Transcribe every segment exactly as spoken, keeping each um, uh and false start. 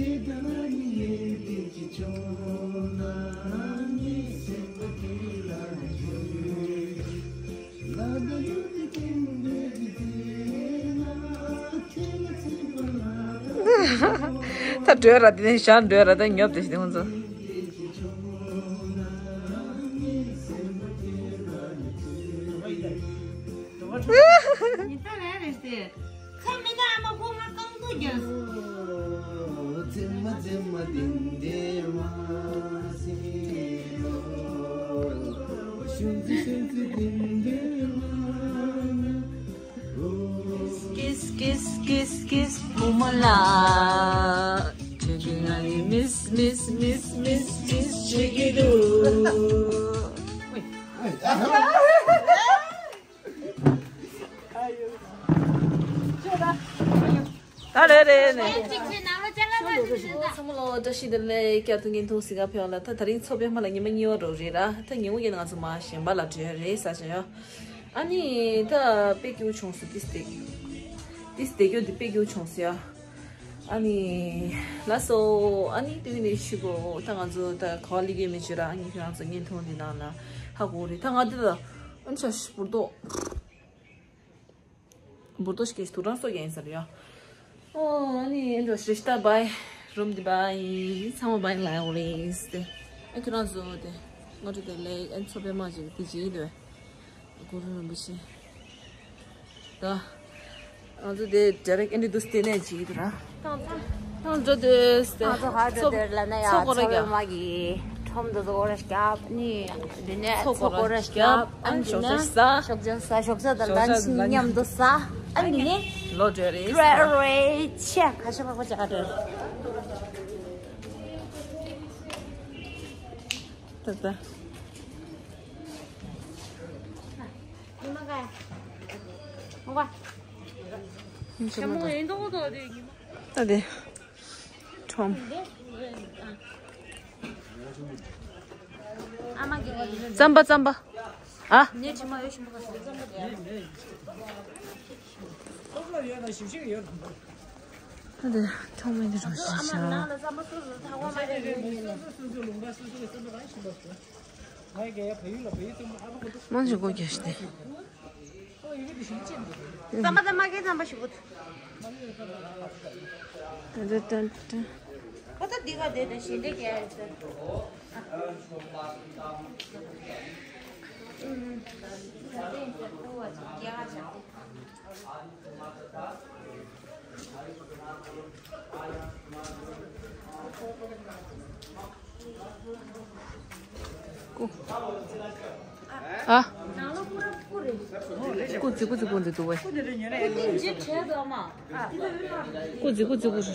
ད་འགྲོ་ར་དེ་ནས་ཞག་འགྲོ་ར་ད་ཉོབ་དེ་ཞིག་དེ་ཁོང་ཚོ། ཉི་ད་རེ་རེ་སྟེ། ཁ་མི་ད་ཨ་མ་ཁོ་ང་རྐང་ཐུག་རྒྱག Kiss, kiss, kiss, kiss, Pumala. Taking I miss, miss, miss, miss, miss, Chigidu. ད་རེ་རེ་ནས། ཚང་མ་ལོ་བཀྲ་ཤིས་བདེ་ལེགས། བསྐྱར་དུ་བརྙན་ཐུང་གཟིགས་ག་ཕེབས་ལ། ད་དེ་རིང་མཚོ་པདྨ་ལ་ཉི་མ་གཉིས་པ་རོགས་རེད་ར། ད་ཉིན་གུང་ཡིན་ན་ང་ཚོ་མ་གཞན་པ་ལ་འགྲོ་ཡ་རེད་ཟེར་བྱས་ཡོད། ཨ་ནི་ད་དཔེ་སྐྱིད་པོ་བྱུང་སོང་། ཏིས་དེ་ཏིས་དེ་སྐྱོ་འདི་དཔེ་སྐྱིད་པོ་བྱུང་སོང་ཡ། ཨ་ནི་ལགས་སོ། ཨ་ནི་དེ་ནས་ཤི་གོ་ད་ང་ཚོ་ད་ག་བ་ལི་གེ་མི་བྱེད་ར། ཨ་ནི་ཁྱེད་རང་ཚོ་བརྙན་ཐུང་འདི་ནང་ན་ཧ་གོ་རེད། ད་ང་འདི་ད་ཨ་ནི་ཆ་ཤི་བུར་དོ། འབུར་ཏོ་ཞིག་གིས་དུག་སྦྲང་སོགས་ཀྱང་ཡིན་ས་རེད་ཡ། ཨོ་ཨ་ནི་ཨེ་འགྲོ་ཤི་རེ་ཤི་ད་བའི་རུམ་དེ་བའི་ཚང་མ་བའི་ལ་ཡོང་རེད་ཟེར་ཏེ། ཨ་ཁྱོད་རང་ཚོ་དེ་སྔ་དྲོ་དེ་ལས་ཨ་མཚོ་པདྨ་ཅིག་དེ་བྱེད་ཀྱི་འདུག་གུ་རུ་རིན་པོ་ཆེ། ད་ང་ཚོ་དེ་ཌའི་རེག་ཨེན་ཊི་དུ་སྟེ་ནས་བྱེད་ཀྱི་འདུག་ར། ད་འགྲོ་དུས་ང་ཚོ་ཧ་ཅོ་དེར་ལ་ན་ཡ་ཚོ་ཚོ་སྐོར་ར་རྒྱག་མ་གི་ཁྲོམ་དུ་ཚོ་སྐོར་ར་རྒྱབ་ནི་འདི་ནས་ཚོ་སྐོར་ར་རྒྱབ། ཨ་ནི་ཞོགས་ཇ་ཟ། ཞོགས་ཇ་ཟ། ཞོགས་ཇ་དང་ཞོགས་ཇ་ལ་མཉམ་དུ་ཟ། ཨ་ནི་ནི་ལོ་འགྲོ་རེད། རེད་རེད། ཆེ་ཁ་ཤས་པག་པ་ཅག་རེད། ད་ད། ཉི་མ་ག་ཡོང་ག་ཉི་མ་ག་ད་དེ། ཁྲོམ། རྩམ་པ་རྩམ་པ། ཨ། ད་དེ་ཁྲོམ་མི་འདི་རོ་ཞིག་ཤ། མང་ཆེ་སྒོ་རྒྱག་ཤི་སྟེ། རྩམ་པ་དང་མ་གའི་རྩམ་པ་ཞིག་གོ། ཏན་ཏན་ཏན་ཏན། ཁོ་ད་འདི་ག་དེ་དེ་ཞིག་འདི་གས་ཡོད་ཚེ། ཀུ། ཨ། ཀུ་ཙི་ཀུ་ཙི་ཀུ་ཙི་འདུག་བས། ཀུ་ཙི་ཀུ་ཙི་ཀུ་ཙི།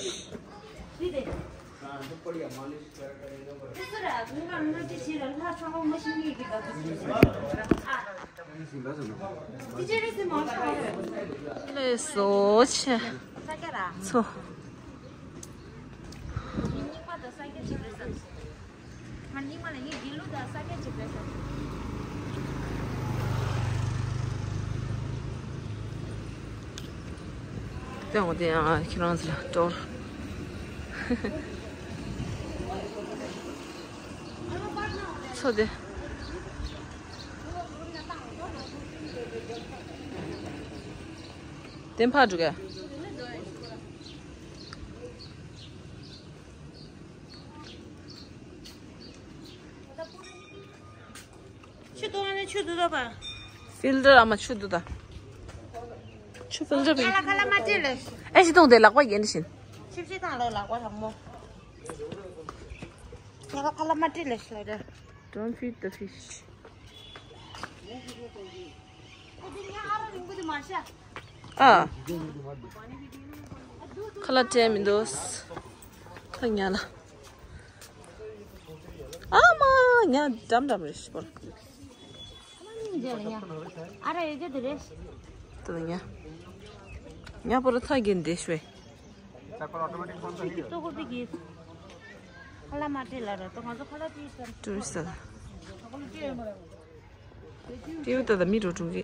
ལས་བཟོ་ཆེ། ཚོ། དེ་འོ་དེ་ཡང་ཁྱེད་རང་ཚོ་ལ་སྟོར། ཚོ་དེ། དེ་ཕར་འགྲོ་གས། ཆུ་དུང་ནས་ཆུ་དུ་དོ་པ། ཕིལ་ཏར་ཨ་མ་ཆུ་དུ་ད། ཆུ་ཕིལ་ཏར་ཁ་ལ་ཁ་ལ་མ་སྤྲད་ལ། ཨེ་ཤི་དུང་དེ་ལག་པ་ཡན་བཞིན། ཆིབ་ཆིབ་དང་ལོ་ལག་པ་དང་མོ། ཁ་ལ་ཁ་ལ་མ་སྤྲད་ལ་ཤི་ལ་རེ། Don't feed the fish. ཨ། ཁ་ལག་སྤྲད་མི་འདུག་ཁ་ཉལ་ལ། ཨ་མ་ཉལ་འགྲམ་འགྲམ་རེད་ཤི་པོར། ཨ་ར་ཡོད་རྒྱུ་དེ་རེད། ད་ཉལ། ཉལ་པོར་ཐག་གིན་དེ་ཤོད། ཁ་ལག་མ་སྤྲད་ལ་ར་ཏོ་ང་ཚོ་ཁ་ལག་སྤྲད་ས། ཊུ་རི་སི་ཊི། ཏེའུ་ཏ་ད་མི་འགྲོ་དྲུག་གི།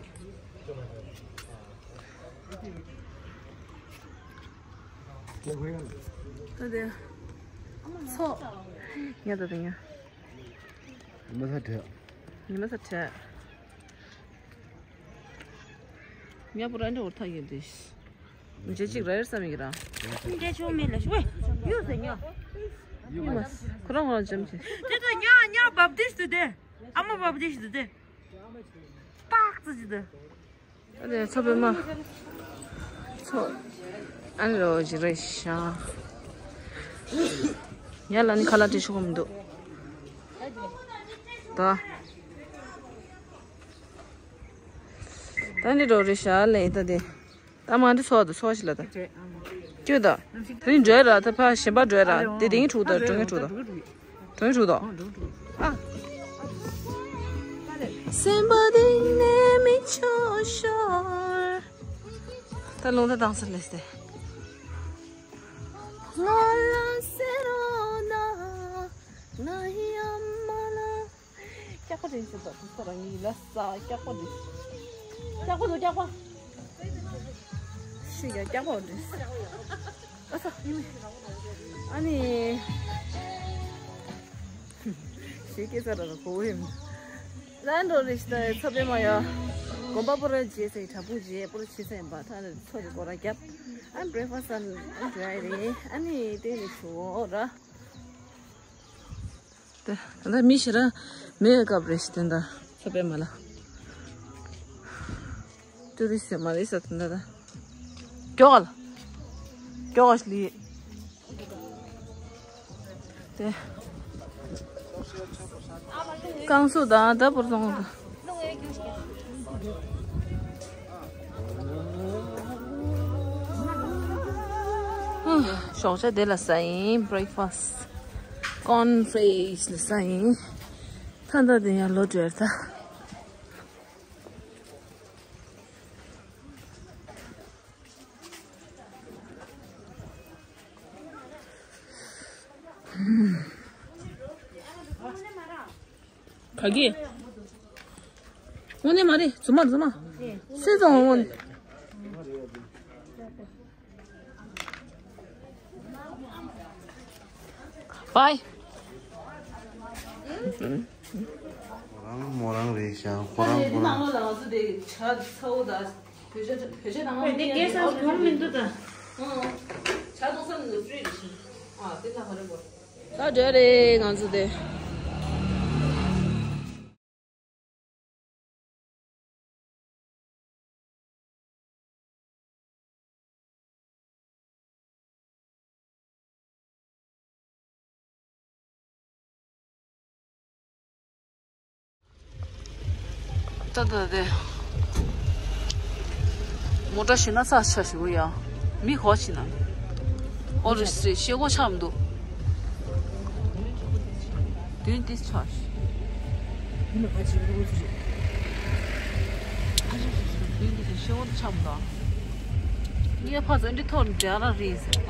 ད་དེ། ཚོ། ཉལ་ད་དེ་ཉལ། ཉི་མ་ས་བྲལ། ཉི་མ་ས་བྲལ། ཉལ་པོ་ར་འདྲ་བོར་ཐག་ཡོད་དེ། འཇེ་གཅིག་ར་ཡར་བསམ་ཡིག་ར། འདྲེ་ཆུང་མེད་ལ་ཤི་ཝེ། ཡོད་ཟེར་ཉལ། ཡོད་མ། ཁོ་རང་ཁོ་རང་འཇམ་ཆེ། དེ་ཚོ་ཉལ་ཉལ་བབ་དེ་སུ་དེ། ཨ་མ་བབ་དེ་སུ་དེ། ཏག་ཙི་ཅི་དེ། ཨ་ནི་ཚོ་པའི་མ། ཚོ། ཨ་ནི་རོ་ཇི་རེ་ཤ། ཡ་ལ་ནི་ཁ་ལག་དྲི་ཤོག་མི་འདུག་ད། ད་ནི་རོ་རེ་ཤ་ལེ་ད་དེ། ད་མ་འདི་ཚོ་ད་ཚོ་ཞིག་ལ་ད། ཀྱུ་ད། དེ་ནི་འགྲོ་ཡ་ར་ད་ཕ་གཞན་པ་འགྲོ་ཡ་ར་དེ་དེ་ངའི་ཕྲུ་གུ་ད་འགྲོ་ངའི་ཕྲུ་གུ་ད། གྲོང་ཆོག་དོ། ཨ། སེམས་པ་གཏིང་ནས་མི་ཆོག་ཤོར། ད་ལུང་ད་དྭངས་ས་ལས་ཏེ། ང་ལ་ཟེར་རོགས་གནང་། ང་ཡི་ཨ་མ་ལ། སྐྱག་པ་རེད་ཟེར་དོ། དེ་ཚོ་རང་གི་ལ་ས་སྐྱག་པ་རེད། སྐྱག་པ་དང་སྐྱག་པ། ཤི་ཡ་སྐྱག་པ་རེད། ཨ་ས། ཨ་ནི། ཞེས་སྐད་ཆ་ར་ར་གོ་བས་མི། ལན་འགྲོ་རེ་ཞིག་ད་ཚོ་པའི་མ་ཡ། དགོན་པ་པོ་ར་རྗེས་སེ་དྲ་འབུ་རྗེས་པོ་ར་ཆེ་སེ་ཡིན་པ་ཐ་རེ་ཚོ་རེ་གོ་ར་རྒྱབ། ཨ་བྷི་རེག་ཕ་སི་ཨ་འགྲོ་ཡ་རེད། ཨ་ནི་དེ་ནི་ཆུ་ར། དེ་ད་ལྟ་མི་ཞེ་ར་མེད་སྐབས་རེ་ཞིག་དེ་འདྲ་ཚོ་པའི་མ་ལ། ཏུ་རི་སི་མ་རེད་ས་དེ་འདྲ་ད། ཀྱོག་ལ། ཀྱོག་ལི། དེ། ཀང་སུ་དང་ད་པུར་སོང་དང་། ཞོགས་ཇ་དེ་ལ་ཟ་ཡིན། བྷི་རེག་ཕ་སི། ཀོན་ཕི་ལེག་སི་ལ་ཟ་ཡིན། ད་ད་དེ་ཡང་ལོ་བྲེལ་ད། ག་གི། དངོས་གནས་མ་རེད། རྫུན་མ་རྫུན་མ། སུས་ཙང་དངོས་གནས། བའི། ཁོ་རང་མོ་རང་རེད་ཤག་ཁོ་རང་ཁོ་རང་། ནང་ལོགས་ལ་ང་ཚོ་དེ་ཇ་ཚ་བོ་དང་བོད་ཇ། བོད་ཇ་དང་ཨ་འདི་སྐད་ཆ་གོང་མི་འདུག་ད། ཨང་། ཇ་གཏོང་ས་ནི་ནུབ་རི་རེད་ཤག་ཨ་དེ་ལ་ཧ་རེ་བོ། ད་འདྲ་རེད་ང་ཚོ་དེ། ད་ད་དེ། མོ་ཊ་ཞིག་ན་ཚ་ཤ་ཞིག་ཡ། མི་ཧོ་ཆི་ན། ཨོ་རི་སི་ཤེ་གོ་ཆམ་འདུག་དུས་འདི་ཆ་ཤི། དུས་འདི་ཤེ་གོ་ཆམ་འདུག་ངས་ཕ་ཚོ་འདི་ཐོར་འདྲ་ར་རེད་ཟེར་ད།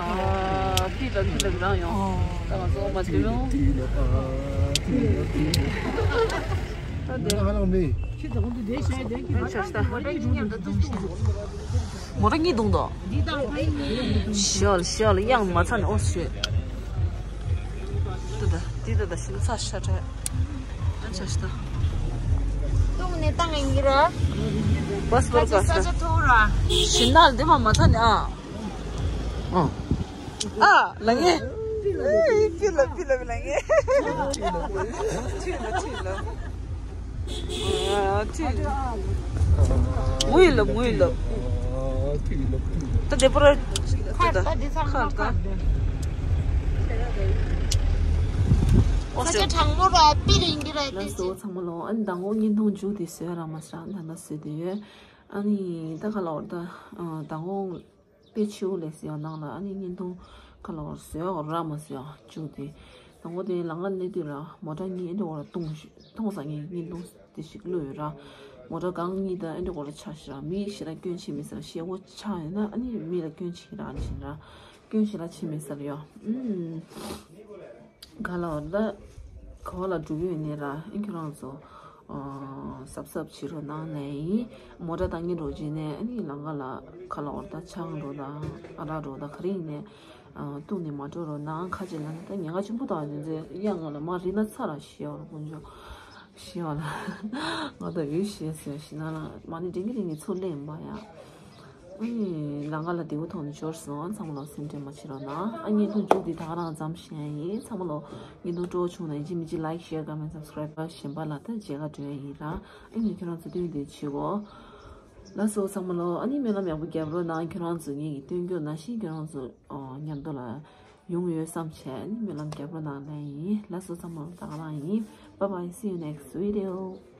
ཨ་ཕི་ལ་ཕི་ལ་རང་ཡོང་། ད་ང་ཚོ་མ་ཐུབ་ཡོང་། ད་དེ། ཨ་ཆ་ཤ་ད། མོ་ར་གཉིས་བརྡུངས་དོ། ཤལ་ཤལ་གཡང་མ་ཚ་ནས་ཨོ་ཤེ། ཏི་ཏི་ཏི་ཏི་ཤིན་ཚ་ཤ་ཁྲ། ཨ་ཆ་ཤ་ད། ཏུང་ནེ་ཏང་ཡིན་གྱི་ར། བས་བར་ག་ས། ས་ཆ་ཐོག་ར། ཤིན་ནལ་དེ་མ་མ་ཚ་ནས་ཨ། ཨ། ཨ། ལ་ངེ། ཨེ། ཕི་ལ་ཕི་ལ་ཕི་ལ་ངེ། ཐུས་ལ་ཐུས་ལ། ཨ། ཐུས་ལ། མུ་ཡི་ལ་མུ་ཡི་ལ། ད་དེ་པོ་ར། ཁར་ད་འདི་ཚང་མ་ཁར་ད། ཁར་ད། ས་ཆ་གྲང་མོ་ར་པི་རིང་གི་ར། ལགས་སོ་ཚང་མ་ལོ། ཨ་ནི་མདང་དགོང་བརྙན་ཐུང་མཇུག་དེ་བཟོས་ར་མ་ཟ་ད་ད་བཟོས་དེ་ཡོད། ཨ་ནི་ད་ག་ལ་བར་ད་མདང་དགོང་། དཔེ་ཆེའུ་ལས་ཟེར་ཡང་ནང་ལ་ཨ་ནི་བརྙན་ཐུང་ཁ་ལ་བར་བཟོས་ཡག་ར་མ་བཟོས་ཡག་བཅུག་སྟེ། དང་པོ་དེ་ལང་ཀ་གནས་དུས་ལ་མོ་ཊ་གཉིས་ཨེ་འདྲ་བོ་ལ་གཏོང་གཏོང་ས་ངས་བརྙན་ཐུང་དེ་ཞིག་བླུགས་ཡོད་ར། མོ་ཊ་སྒང་གཉིས་དང་ཨེ་འདྲ་བོ་ལ་ཆ་ཞིག་ར་མི་ཞིག་ལ་སྐྱོན་ཆེ་མེད་ས་ར་ཤེལ་སྒོ་ཆག་ཡོད་ན་ཨ་ནི་མི་ལ་སྐྱོན་ཆེ་ར་ཨ་ནི་བཞིན་ར་སྐྱོན་ཞིག་ལ་ཆེ་མེད་ས་ར་ཡོད། ཨུམ། ག་ལ་བར་ད་ག་བ་ལ་འགྲོ་གི་ཡོད་ནས་ར་ཨེ་ཁྱོད་རང་ཚོ། གཟབ་གཟབ་བྱེད་རོགས་གནང་ལབ་ཡིན། མོ་ཊ་བཏང་གིན་འགྲོ་བྱས་ནས་ཨ་ནི་ལམ་ཁ་ལ་ཁ་ལག་འོར་ད་ཆང་འགྲོ་དང་ཨ་རག་འགྲོ་དང་ག་རེ་ཡིན་ནས་ཨ་བཏུང་ནས་མ་འགྲོ་རོགས་གནང་། ཁ་ཅིག་ལ་ནི་ད་ཉེན་ཁ་ཆེན་པོ་དང་དེ་ཚོ་གཡང་ང་ལ་མ་རེད་ན་ཚ་ར་ཤི་ཡོང་ར་དཀོན་མཆོག་ཤི་ཡོང་ལ་ང་ད་འོད་ཤི་ཟེར་ཤི་ན་ལ་མ་ནི་འདྲེན་གི་རིང་གི་ཚུར་ལེན་པ་ཡ། ཨ་ནི་ལམ་ཁ་ལ་བདེ་པོ་ཐོག་ནས་འབྱོར་སོང་། ཚང་མ་ལ་སེམས་ཁྲལ་མ་བྱེད་རོགས་གནང་། ཨ་ངའི་སྙན་ཐོ་མཇུག་འདི་ད་ག་རང་མཚམས་བཞག་ཡིན། ཚང་མ་ལ་སྙན་ཐོ་སྤྲོ་བོ་བྱུང་ན་ཡིན་གཅིག་མིན་གཅིག་like share comment subscribe གཞན་པ་ལ་ད་མཇལ་ཁ་སྤྲོད་ཡིན་ར། ཨ་ནི་ཁྱོད་རང་ཚོ་སྟོན་དེ་བྱེད་གོ། ལགས་སོ་ཚང་མ་ལ་ཨ་ནི་སྨོན་ལམ་ཡག་པོ་རྒྱབ་རོགས་གནང་། ཁྱོད་རང་ཚོ་ངེད་ཀྱི་སྟོན་རྒྱུ་ནང་བཞིན་ཁྱོད་རང་ཚོ་ཨོ་མཉམ་དུ་ལ་ཡོང་ཡོད་བསམ་བྱས་ཨ་ནི་སྨོན་ལམ་རྒྱབ་རོགས་གནང་ལན་ཡིན། ལགས་སོ་ཚང་མ་ལ་ད་ག་རང་ཡིན། Bye bye, see you next video.